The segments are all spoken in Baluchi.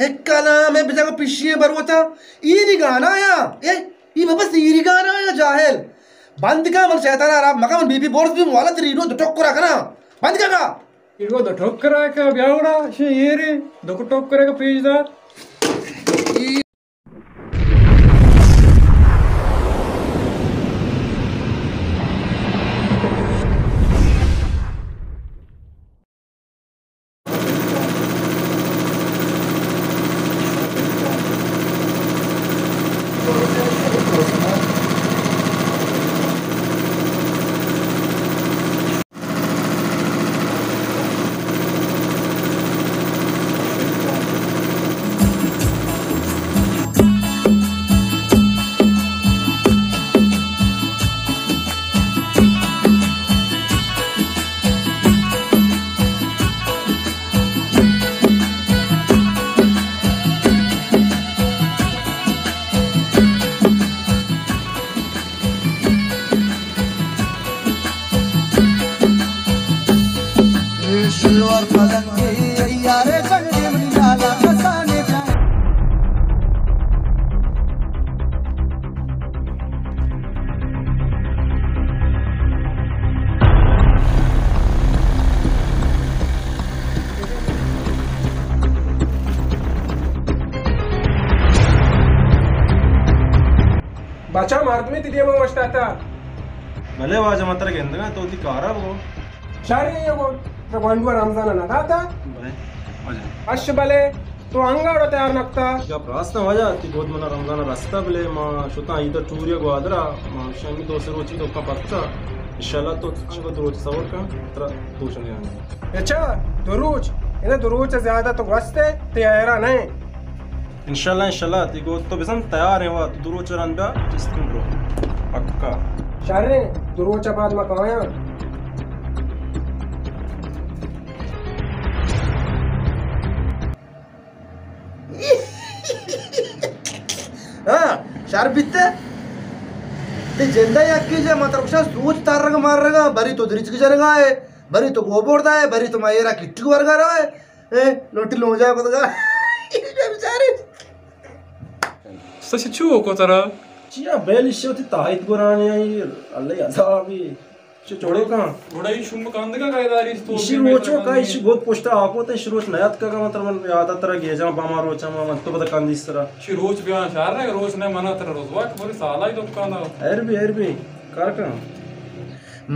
ایک کلام ہے بجا کو پیشی بروتا۔ ایری گانا یا؟ اے، ای بس ایری گانا یا جاہل؟ بند کا من شیطان آرام مکا من بی بی بورس بھی موالت ریڈو دو ٹکرا کنا۔ بند کا کا؟ ایڈو دو ٹکرا کا بیاوڑا شے ایرے دو ٹکرا کا پیش دار۔ بچا، مردمے تی دیما اوشتاتا۔ بلے واجہ، من ترا گندگاں، تو وتی کارا بگو۔ شر ایں، گو ترا گونڈو رمضان نہ داتا۔ بلے واجہ۔ اش بلے، تو انگاڑو تیار نکتا۔ گپ راست ایں واجہ، تی گود منا رمضان رستا، بلے ما شتاں عید ٹوریا گوادرا، ما شامی دو سے روچی تو کا پرچا۔ انشاءاللہ تو چنگو دو روچ صبر کن، ترا دوشن دیاں۔ اچھا، دو روچ؟ انا دو روچ زیادہ تو گوستے، تی ایرا نہیں۔ انشاءاللہ، انشاءاللہ، تی گو تو بزن تیار ایں، وا تو دو روچ رند بیا، چست کن برو۔ پکا۔ شر ایں، دو روچ بعد ما کایاں۔ ہاں، شر بیتے۔ تی جندہ یکی جا، ما ترا گوشاں سوچ ترگ مارگا، بری تو دریچک جنگا ہے، بری تو گوبر دا ہے، بری تو ما ایرا کٹک ورگا روے۔ اے، لوٹی لونجا کتگا۔ بیچارے۔ سچ چو کو ترا؟ چیا بیل ایشی وتی تاہیت گورانی آئی، اللہ عذابی۔ چو چوڑے کن۔ گڑا ای شوم کاندگا قیداری است تو ایشی روچو کا، ایشی گود پشتا آکو تے ایشی روچ نیات کا، مطلب من یاد ترا گیجاں باما روچا ما من تو بدا کندی سرا۔ چی روچ بیان شہر نے، روچ نے منا ترا روز واک بری سالا ہی دکان دا۔ ایر بی، ایر بی، کار کن۔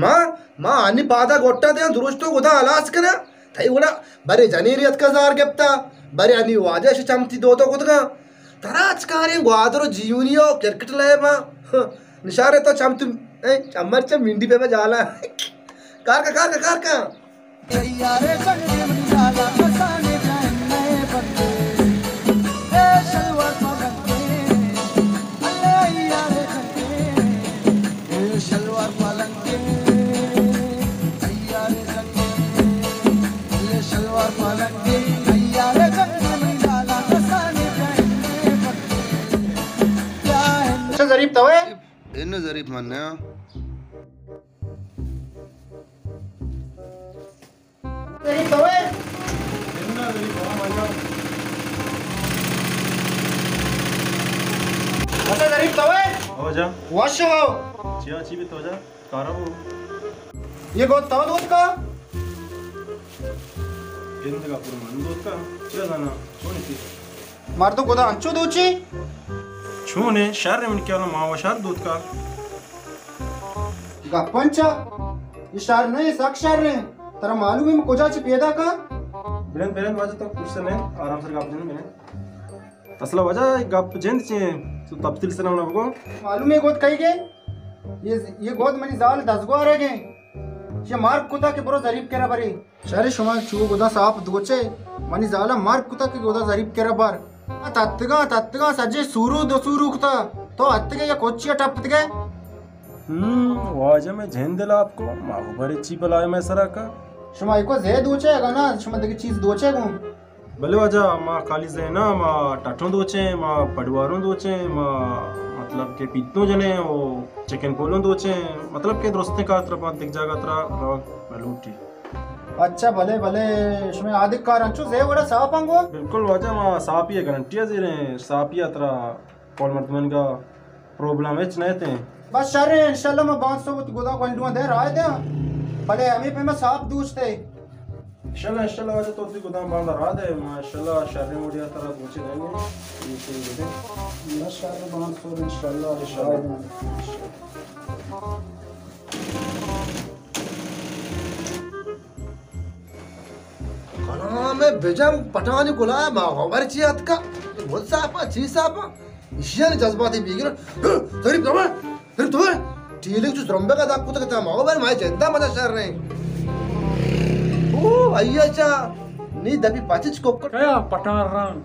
ما، ما انی پادا گوٹا دیاں، درست تو گدا ہلاس کنا۔ تئی وڑا برے جنیری اتکا زار گپتا، برے انی واجہ شہ چمتی دوتو کتگا۔ ترا چکاریں گوادر و جیونی و کرکٹ لیبا۔ نشارے تو چمت، اے، چمر چم منڈی پہ جالا۔ کار کا، کار کا، کار کا۔ اچھا ظریف تو ہے؟ انو ظریف من نہ آں۔ ظریف تو ہے؟ اچھا ظریف تو ہے؟ ہو جا۔ وش ہو۔ چیا چی بھی تو جا۔ کارا ہو۔ یہ گود تو دوت کا؟ گند کا پر من دوت کا۔ چیا زانا؟ چونی تھی؟ مردو گدا انچو دوچی؟ چونے شر من کیا ما و شر دوت کا۔ گپ انچا؟ یہ شر نہیں، سک شر ہیں۔ ترا معلوم ہے من کجا چی پیدا کا؟ بلند، بلند واجہ تو کچھ سے نہیں، آرام سے گپ جن بلند۔ اصل واجہ گپ جند چی ہیں؟ تو تفصیل سے نہ بگو۔ معلوم ہے گود کئی گئے؟ یہ، یہ گود منی زال دزگوار ہے گئے۔ چی مارک کتا کہ برو ظریف کرا بری۔ شر شما چو گدا صاف دوچے، منی زالا مرگ کتا کہ گدا ظریف کرا بر۔ آ تتگاں، تتگاں، سجے سورو دو سورو کتا۔ تو اتگے یا کوچی ٹپتگے؟ ہم، واجہ میں جھندل آپ کو، ما برے چی بلائے میں سرا کا۔ شما ایکو زے دوچے گا نا، شما دگہ چیز دوچے گوں۔ بلے واجہ، ما خالی زے نا، ما ٹٹوں دوچیں، ما پڑواروں دوچیں، ما مطلب کہ پیتوں جنیں، او چکن پولوں دوچیں، مطلب کہ درستیں کار ترا پانچ دگہ جاگہ ترا روگ ملوٹی۔ اچھا، بلے، بلے، شمئے آدگہ کار انچو زے وڑا صاف انگو؟ بالکل واجہ، ما صافی ءِ گارنٹی ءَ زیریں، صافی ءَ ترا کول مردمانگا پرابلم ہچ نہ اتیں۔ بس شر ایں، انشاءاللہ ما باندا صبح وتی گداں گونڈواں دے راہ دیاں، بلے ہمے پیما صاف دوشتے۔ انشاءاللہ، انشاءاللہ واجہ تو وتی گداں باندا راہ دے، ما انشاءاللہ شریں وڑیا ترا دوچے دیں۔ بس شر، باندا صبح انشاءاللہ، انشاءاللہ۔ کلام بجم پٹانی گلا ما خبر چی اتکا؟ مد صاحبا، چی صاحبا؟ ایشیانی جذباتی بیگرا۔ ضریب تو، ضریب تو۔ ٹیلک چو زرمبے کا داک کتا کہ ما خبر، ما جندا مدد شر رہے۔ او، ایا چا، نی دبی پچچ کوکٹ۔ کیا پٹان ران؟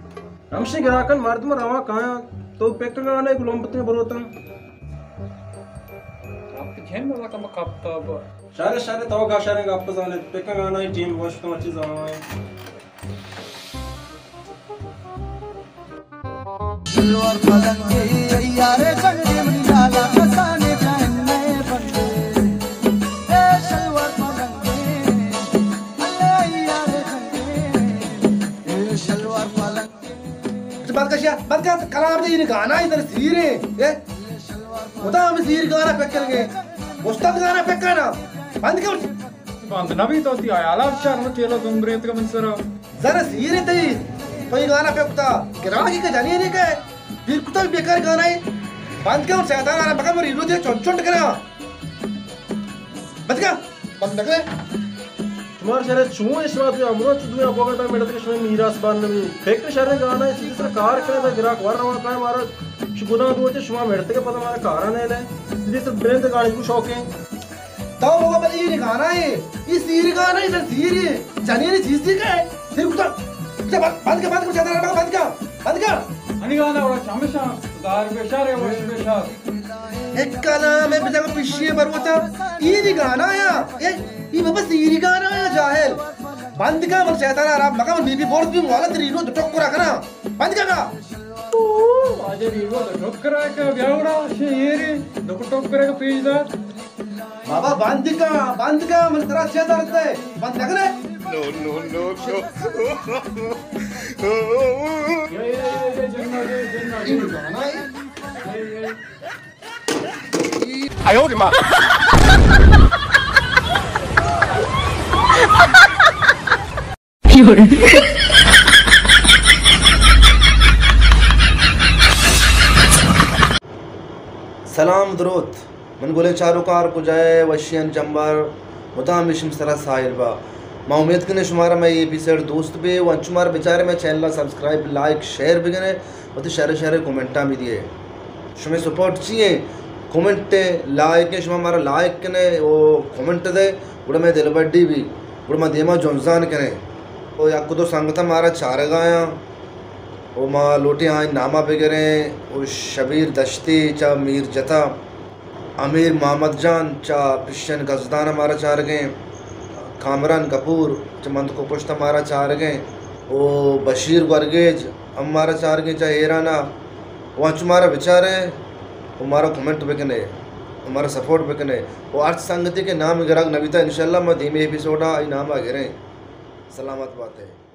ہمشی گراکن مردم رواں کایاں، تو پکگانے گلوم بتیں بروتاں۔ آپ جن والا کم کپتا با۔ شارے، شارے، تو گا شارے گپ زانے، پکگانا ٹیم وش تو چیز آئے۔ دلوار پلنگے، یارے جنگے منی لالا کسانے جان نئے بندے۔ اے شلوار پلنگے، اللہ یارے جنگے، اے شلوار پلنگے۔ اچھا، بند کر شیا، بند کر، کلام دے، یہ گانا ادھر زیر ہے، اے؟ مدام زیر گانا پک کریں گے۔ استاد گانا پک کرنا۔ بند کر۔ بند نہ بھی تو تی آیا لاپ چار، میں تیلا دم بریت کا من سرا۔ ذرا زیر ہے تی۔ تو یہ گانا پک کتا۔ گراکی کا جانی نہیں کہ۔ پھر کتا بیکار گانا ہے۔ بند کر، شیطان آ رہا، مگر ریڈو دے چنٹ چنٹ کرا۔ بند کر۔ بند نہ کرے۔ شمار شرے چون اشرا تو امرو چو دنیا بوگا تا میڑت کے شمے میراث بان نبی۔ فکر شرے گانا ہے، سیدھے سر کار کرے تا گراک ور روا کائے مارا۔ شو گدان دو تے شما میڑت کے پتا مارا کارا نہیں لے۔ سیدھے سر بلند گانے کو شوق ہے۔ تو بابا بلے یہ گانا ہے، یہ سیر گانا ہے، سر سیر ہے۔ جانی نے چیز دی کا ہے۔ سر کتا۔ بند کر، بند کر، بند کر، بند کر۔ بند کر۔ انی گانا وڑا چمشا، دار بشار ہے، وش بشار۔ ایک کلام ہے، بجا کو پیشی ہے، بروتا۔ ایری گانا یا، اے، ای بابا سیری گانا یا، جاہل۔ بند کا، من شیطان آرام مکا، من بی بی بورس بھی موالت ریلو دو ٹکرا کرا۔ بند کا۔ او، آجا ریلو دو ٹکرا کا، بیا وڑا، شے ایری، دو ٹکرا کا پیش دار۔ بابا بند کا، بند کا، من ترا چے درد ہے؟ بند نہ کرے؟ نو، نو، نو، نو۔ یہ، یہ، یہ، یہ، جنگا، یہ، جنگا، یہ۔ یہ گانا ہے۔ یہ، یہ۔ سلام دروت، من گلیں چاروکاں ہر کجا ئے وشیانی چمبر مدام شمے سرا ساہیل با۔ ما امید کنیں شمارا مئے ایپیسوڈ دوست بی و انچو مارا بچارے مئے چینل ءَ سبسکرائب، لائک، شیئر بکنے، وتی شریں شریں کمنٹاں بدیے۔ شمے سپورٹ چی ایں؟ کمنٹ ایں، لائک ایں، شما مارا لائک کنے و کمنٹ دے، گڑا مئے دلبڈی بی، گڑا ما دیما جنزان کنیں۔ و یک دو سنگتاں مارا چارگایاں و ما لوٹیں آئی ناما بگریں و شبیر دشتی چہ میر جتا، امیر محمد جان چہ پشین گزدان مارا چارگیں، کامران کپور چہ مند کو پشت مارا چارگیں و بشیر گورگیج ہم مارا چارگیں چہ ایرانا۔ و انچو مارا بچارے و مارا کمنٹ بکنے و مارا سپورٹ بکنے و ہرچ سنگتی کہ نام گراگ نبیتا انشاءاللہ ما دیمی ایپیسوڈا آئی ناما گریں۔ سلامت باتے۔